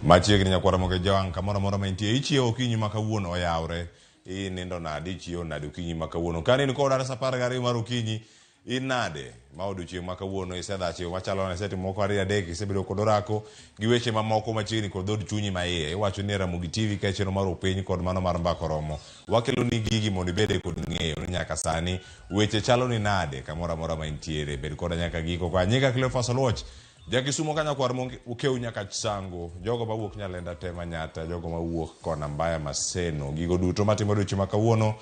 Machiegni nyakwara moke jawang' kamoro amora ma intie ichiewo okinyi ma kawuono oyawre inindo nade ichiewo nade okinyi ma kawuono ka in koda sa 12 mar okinyi in nade ma odiochieng' ma kawuono isedha chiewo machalo nade isetimo moko ariyo adek isebedo kod orako gi weche mamoko machiegni kod dhood chunyi ma iye iwacho ni Ramogi TV ka chenro mar opiny kod mano mar mbaka oromo wakelo ni gigi mondo ibede kod ng'eyo ni nyaka sani weche chalo ni nade kamoro amora ma intiere bed koda nyaka giko kwa nyinga Cleophas Oluoch Jakisumo ka nyakwar Okew nyaka Chisango, jogo mawuok Nyalenda te Manyata, jogo mawuok kona Mbaya Maseno, gigo duto matimo odiochieng' ma kawuono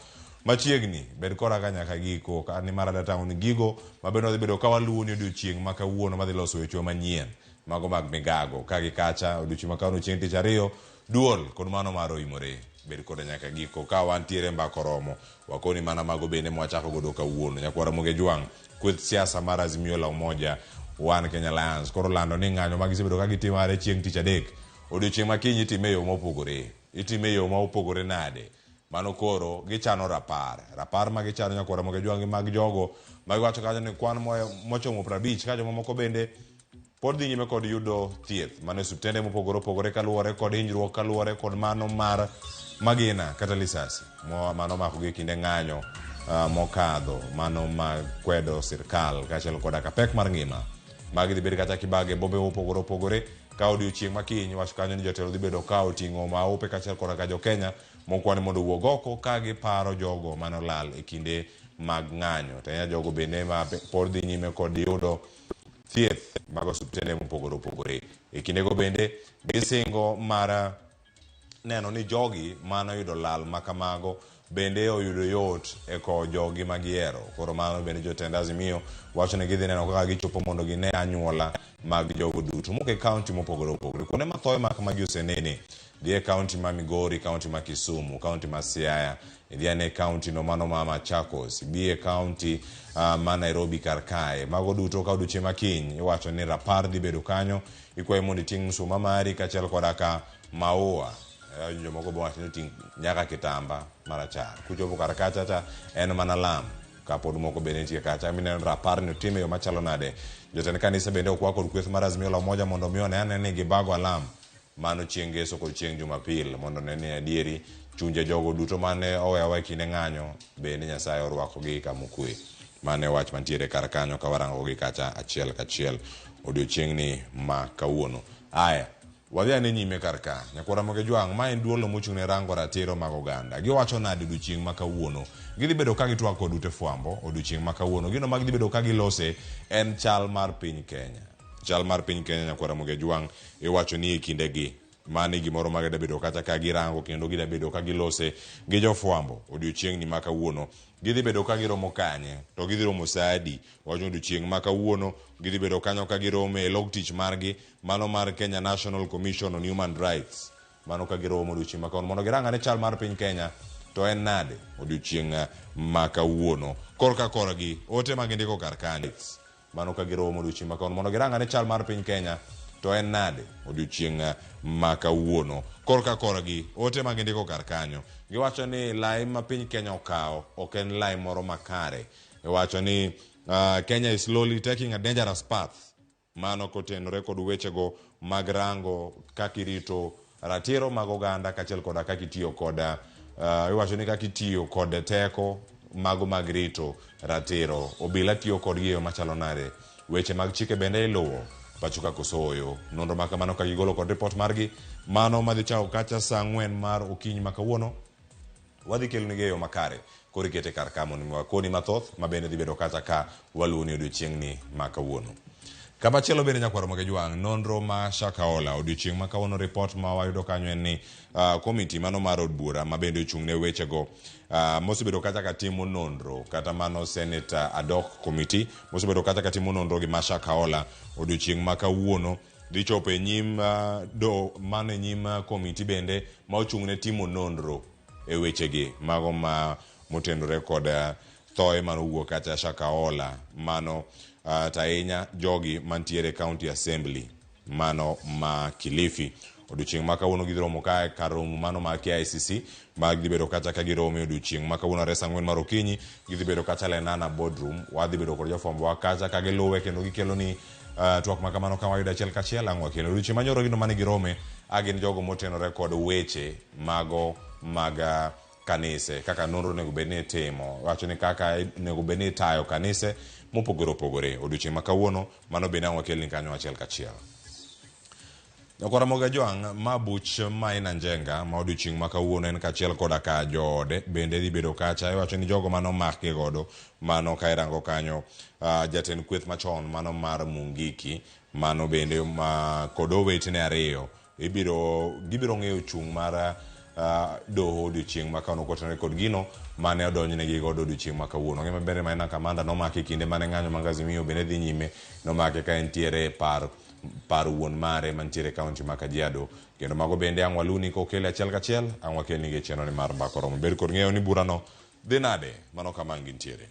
machiegni, bed koda ka nyaka giko, ka nimar adwa tang'o ni gigo ma bende wadhi bedo ka waluwo ni odiochieng' ma kawuono madhi loso wechewa manyien, mago mag migago. Ka gi kacha, odiochieng' ma kawuono chieng' tich ariyo, duol kod mano mar oimore, bed koda nyaka giko. Ka wantiere mbaka oromo, wakoni mana mago bende mwachako godo kawuono. Nyakwar Ramogi Ojwang', kweth siasa mar Azimio la Umoja One Kenya Alliance koro lando ni ng'anyo ma gisebedo ka gitimo are chieng' tich adek odiochieng' ma kiny itime e yo mopogore. Itime e yo ma opogore nade? Mano koro gichano rapar. Rapar ma gichano nyakwar Ramogi Ojwang' gi mag jogo ma giwacho kanyo ni kwan mochomo 50 ka jomamoko bende pod dhi nyime kod yudo thieth mano e osiptende mopogore opogore kaluwore kod hinyruok kaluwore kod mano mar magina kata lisasi mano omakogi e kinde ng'anyo mokadho mano ma kwedo sirkal kaachiel koda ka pek mar ngima magi dhi bed kata kibaga e bombe mopogore opogore ka odiochieng' ma kiny wach kanyo ni jotelo dhi bedo ka oting'o maupe kaachiel koda ka jokenya mokwani mondo owuog oko ka giparo jogo mane olal e kinde mag ng'anyo to ahinya jogo bende ma pod dhi nyime kod yudo thieth mag osiptende mopogore opogore. E kindego bende gisingo mar neno ni jogi mane oyudo lal ma kamago bende oyudo yot e kowo jogi ma gihero. Koro mano bende jotend Azimio wacho ni gidhi neno kaka gichopo mondo gine anyuola mag jogo duto mok e kaunti mopogore opogore. Kuonde ma thoe ma kamagi osenene, dhi e kaunti ma Migori, kaunti ma Kisumu, kaunti ma Siaya, idhi ane kaunti no mano ma Machakos, ibi e kaunti ma Nairobi kar kae. Mago duto ka odiochieng' ma kiny iwacho ni rapar dhi bedo kanyo, ikwayi mondo iting' msuma mari kaachiel koda ka maua. Jomoko be wacho ni oting' nyaka kitamba marachar. Kuchopo kar kacha cha en mana lam. Kapod moko bende nitie kacha mineno rapar ni otim e yo machalo nade. Jotend kanisa bende okwa kod kweth mar Azimio la Umoja mondo mi one ane ni gibago alam mano chieng' Ngeso kod chieng' Jumapil mondo one ni adieri chunje jogo duto mane owewa e kinde ng'anyo bende Nyasaye orwakogi kama okwe. Mano e wach mantiere kar kanyo ka warango gi kacha achiel kachiel odiochieng'ni ma kawuono. Aya, wadhi ane nyime kar ka. Nyakwar Ramogi Jwang', ma en duolno mochung' ne rango ratiro mag oganda. Giwacho nade odiochieng' ma kawuono? Gidhi bedo ka gitwak kod ute fwambo odiochieng' ma kawuono. Gino ma gidhi bedo ka gilose en chal mar piny Kenya. Chal mar piny Kenya Nyakwar Ramogi Ajwang' iwacho ni e kindegi mano e gimoro ma gida bedo kacha ka girango kendo gida bedo ka gilose gi jofwambo odiochieng'ni ma kawuono. Gidhi bedo ka giromo kanye to gidhi romo saa adi? Wacho ni odiochieng' ma kawuono gidhi bedo kanyo ka giromo e log tich margi mano mar Kenya National Commission on Human Rights. Mano ka giromo odiochieng' ma kawuono mondo girang ane chal mar piny Kenya to en nade odiochieng' ma kawuono. Korka korgi ote ma gindiko kar kanyo. Mano ka giromo odiochieng' ma kawuono mondo girang ane chal mar piny Kenya to en nade odiochieng' ma kawuono. Korka korgi, ote ma gindiko kar kanyo, giwacho ni lai ma piny Kenya okawo ok en lai moro makare. Iwacho ni Kenya is slowly taking a dangerous path. Mano kotenore kod wechego mag rango kaka irito ratiro mag oganda kaachiel koda kaka itiyo kod iwacho ni kaka itiyo kod teko mago mag rito ratiro. Obila tiyo kodgi e yo machalo nade? Weche mag chike bende iluwo pacho ka koso ooyo? Nonro ma kamano ka gigolo kod ripot margi mano madhi chako kacha saa ang'wen mar okinyi ma kawuono wadhi kelonigi e yo makare koro ikete kar ka mondo mi wakoni mathoth ma bende dhi bedo kacha ka waluwoni odiochieng'ni ma kawuono. Kamachielo bende nyakwar Ramogi Ajwang', nonro ma Shakahola odiochieng' ma kawuono ripot ma wayudo kanyo en ni komiti mano mar od bura ma bende ochung' ne wechego mosebedo kacha ka timo nonro kata mano Senate ad hoc committee mosebedo kacha ka timo nonro gi ma Shakahola odiochieng' ma kawuono dhi chopo e nyim do mano e nyim komiti bende ma ochung' ne timo nonro e wechegi mago ma motenore kod thoe mane owuok kacha Shakahola mano to ahinya jogi mantiere County Assembly mano ma Kilifi. Odiochieng' ma kawuono gidhi romo kae kar romo mano ma KICC ma gidhi bedo kacha ka giromo e odiochieng' ma kawuono are saa ang'wen mar okinyi gidhi bedo kacha Lenana Boardroom. Wadhi bedo kod jofwambo wa kacha ka giluwe kendo gikelo ni Twak ma kamano ka wayudo achiel kachiel ang' wakelo. Odiochieng' manyoro gino mane girome a gin jogo motenore kod weche mago mag kanise kaka nonro onego bed ni itimo. Wacho ni kaka onego bed ni itayo kanise mopogore opogore. Odiochieng' ma kawuono mano bende ang' wakelni kanyo achiel kachiel. Nyakwar Ramogi Ajwang', ma buch Maina Njenga ma odiochieng' ma kawuono en kaachiel koda ka joode bende dhi bedo kacha. Iwacho ni jogo mane omakgi godo mano ka irango kanyo jatend kweth machon mano mar Mungiki mano bende ma kod owetene ariyo ibiro gibiro ng'eyo chung' mar doho odiochieng' ma kawuono kotenore kod gino mane odonjnegi godo odiochieng' ma kawuono. Ng'e maber ni Maina Kamanda nomaki kinde mane ng'anyo mag Azimio bende dhi nyime nomake ka entiere e par par wuon mare mantiere e kaunti ma Kajiado. Kendo mago bende ang' waluni kokele achiel kachiel, ang' wakelnigi e chenro ni mar Mbaka Oromo. Bed kod ng'eyo ni burano dhi nade, mano kama ang' gintiere.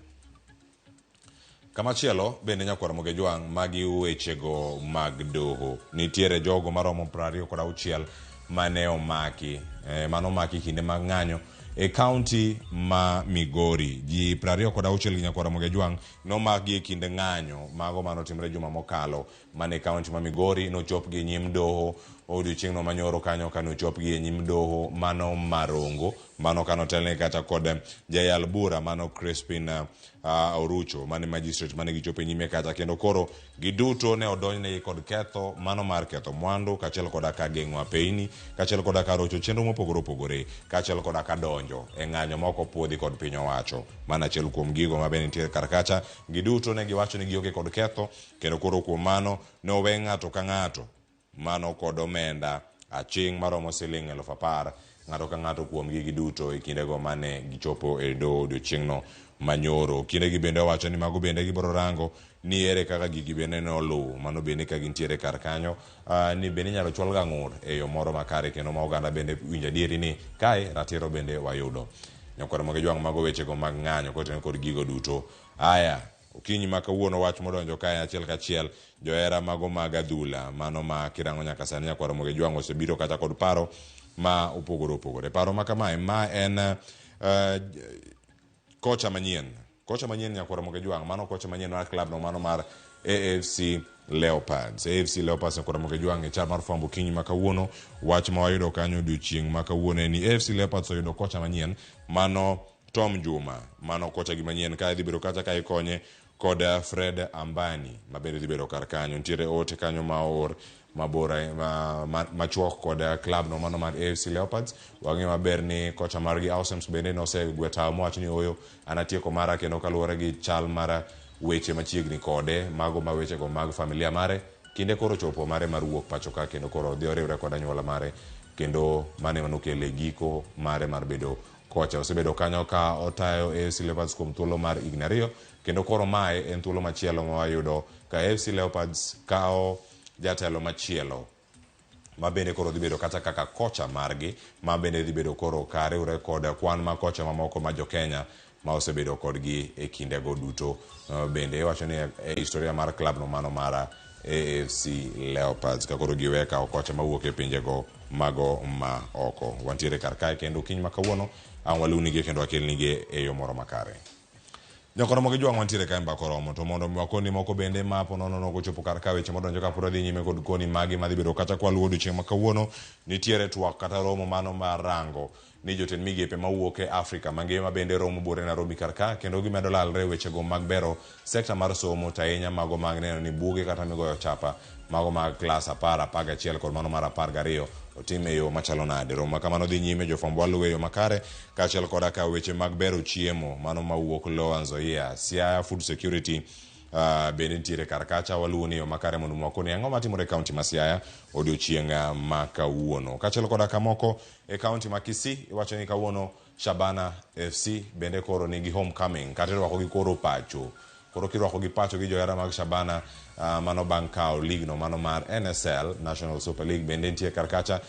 Kamachielo bende nyakwar Moge Jwang' magi wechego mag doho. Nitiere jogo maromo 26 mane omaki, mane omaki kinde mag ng'anyo e kaunti ma Migori. Ji 26 gi nyakwar Ramogi Ajwang' nomakgi e kinde ng'anyo mago mane otimre juma mokalo mane kaunti ma Migori nochopgi e nyim doho odiochieng'no manyoro kanyo kane ochopgi e nyim doho mano Marongo mano kane otelnegi kata kod jayal bura mano Crispin Orucho mane magistrate mane gichopo e nyime kacha kendo koro giduto ne odonjnegi kod ketho mano mar ketho mwandu kaachiel koda ka geng'o apeini kaachiel koda ka rocho chenro mopogore opogore kaachiel koda ka donjo e ng'anyo ma ok opuodhi kod piny owacho. Mano achiel kuom gigo ma bende nitie kar kacha. Giduto ne giwacho ni gionge kod ketho kendo koro kuom mano ne owe ng'ato ka ng'ato mano kod omenda aching' maromo siling' 10,000 ng'ato ka ng'ato kuomgi giduto e kindego mane gichopo e doho odiochieng'no manyoro. Kindegi bende owacho ni mago bende gibiro rango ni ere kaka gigi bende ne oluw mano bende ka gintiere kar kanyo ni bende inyalo chwal ga ng'ur e yo moro makare kendo ma oganda bende winjo adieri ni kae ratiro bende wayudo. Nyakwar Moge Jwang' mago wechego mag ng'anyo kotenore kod gigo duto. Aya, okinyi ma kawuono wach modonjo kae achiel kachiel johera mago mag adhula mano ma kirango nyaka sani nyakwar Ramogi Ajwang' osebiro kata kod paro ma opogore opogore. Paro ma kamae ma en kocha manyien. Kocha manyien nyakwar Ramogi Ajwang' mano kocha manyien mar club no mano mar AFC Leopards. AFC Leopards nyakwar Ramogi Ajwang' e chal mar fwambo okinyi ma kawuono wach ma wayudo kanyo odiochieng' ma kawuono en ni AFC Leopards oyudo kocha manyien mano Tom Juma mano kocha gi manyien kae dhi bedo kacha ka ikonye kod Fred Ambani ma bende dhi bedo kar kanyo. Nitiere ote kanyo ma oor mabor machuok kod club no mano mar AFC Leopards. Wang'eyo maber ni kocha margi Aussems bende nosegwe tawo mowacho ni oyo an atieko mara kendo kaluwore gi chal mar weche machiegni kode mago ma wechego mag familia mare kinde koro chopo mare mar wuok pacho ka kendo koro odhi oriwre kod anyuola mare kendo mano ema nokele giko mare mar bedo kocha. Osebedo kanyo ka otayo AFC Leopards kuom thuolo mar higni ariyo kendo koro mae en thuolo machielo ma wayudo ka AFC Leopards kawo jatelo machielo ma bende koro dhi bedo kata kaka kocha margi ma bende dhi bedo koro ka riwre kod kwan ma kocha mamoko ma jo Kenya ma osebedo kodgi e kindego duto. Bende iwacho ni e historia mar club no mano mar AFC Leopards ka koro giwe kawo kocha mawuok e pinjego mago ma oko. Wantiere kar kae kendo okinyi ma kawuono ang' waluwnigi kendo wakelnigi e yo moro makare. Nyakoromo gi jwang' wantiere kae mbaka oromo to mondo mi wakoni moko bende ma po nono nok ochopo kar ka weche modonjo ka pod wadhi nyime kod koni magi madhi bedo kata kwaluwo odiochieng' ma kawuono nitiere twak kata romo mano mar rango ni jotend migepe mawuok e Afrika mangima bende romo buore Nairobi kar ka kendo gimedo lalre e wechego mag bero sekta mar somo to ahinya mago mag neno ni buge kata migoyo chapa mago mag klas 10, 11 kod mano mar 12 otim e yo machalo nade. Romo ma kamano dhi nyime, jofwambo waluwe e yo makare kaachiel koda ka weche mag bero chiemo mano mawuok Lower Nzoia, Siaya Food Security bende nitiere kar kacha waluwo ni yo makare mondo mwakoni ang'o matimore e kaunti ma Siaya odiochieng' ma kawuono. Kaachiel koda kamoko e kaunti ma Kisii iwacho ni kawuono Shabana FC bende koro nigi homecoming kata irwakogi koro pacho. Koro kirwakogi pacho gi johera mag Shabana mano bang' kawo league no mano mar NSL National Super League bende nitie kar kacha.